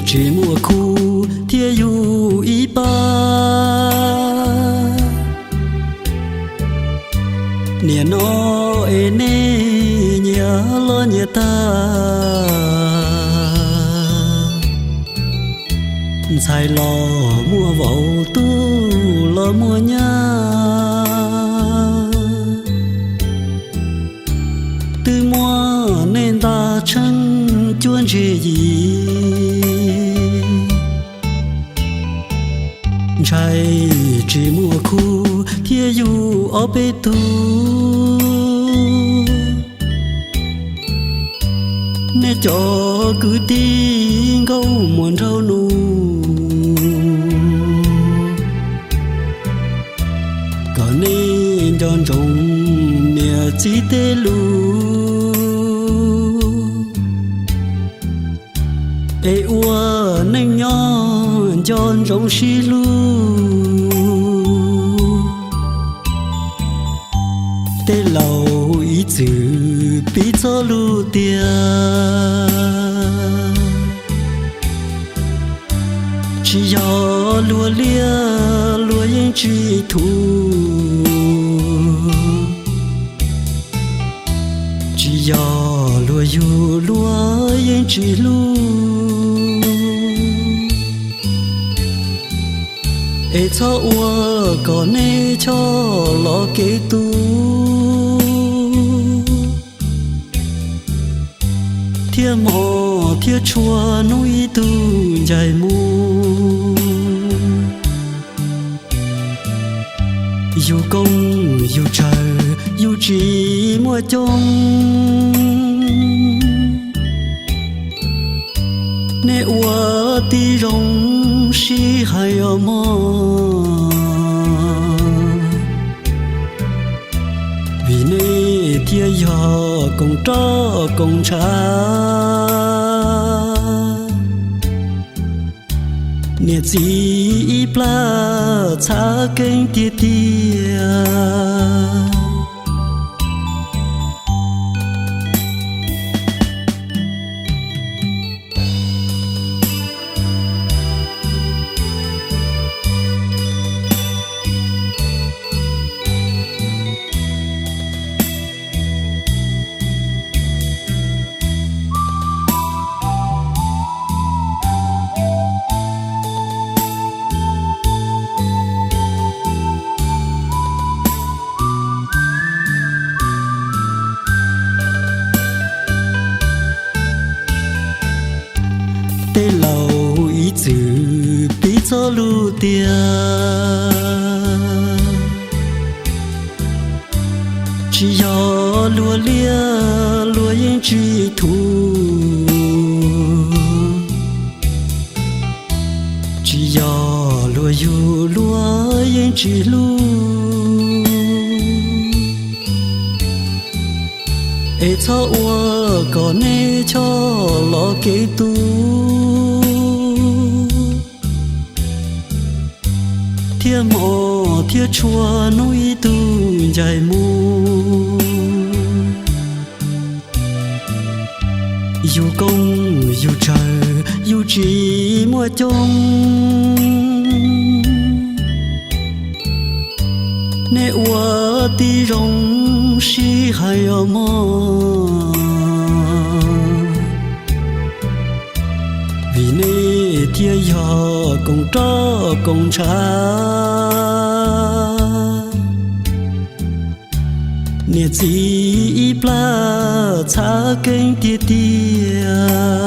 tsis muaj khub thiab yug ib pab. Nim no es nej nyias los nyias tag, ntxhais los muaj vauv, tub los muaj nyab, twb muab nej nta tsheej cuab ntse yim. Ntshai tsis muaj khub thiab yug ob peb tug. Nej cov kwv tij nkauj muam nraug nus, kom nej nco ntsoov niam txiv tej lus, es ua neej nyob nco ntsoov sib hlub. Tej laus ib txwm piv txoj lus tias, tsis yog luag liab luag yeej tsis thuv, tsis yog luag yug luag yeej tsis hlub. Es txhob ua kom nej choj los kev tu, thiab hmo thiab tshua hnub ib tug ncaim mus. Yug koob yug tsawg yug tsis muaj coob, nej ua tib zoo sib hais os mog, vim nej thiaj yog koom roj koom ntshav. Niam txiv ib plab txhav keeb tiag tiag. Tej laus ib txwm piv txoj lus tias, tsis yog luag liab luag yeej tsis thuv, tsis yog luag yug luag yeej tsis hlub. Es txhob ua kom nej choj los kev tu, thiab hmo thiab tshua hnub ib tug ncaim mus. Yug koob yug tsawg yug tsis muaj coob, nej ua tib zoo sib hais os mog, vim nej thiaj yog koom roj koom ntshav. Niam txiv ib plab txhav keeb tiag tiag.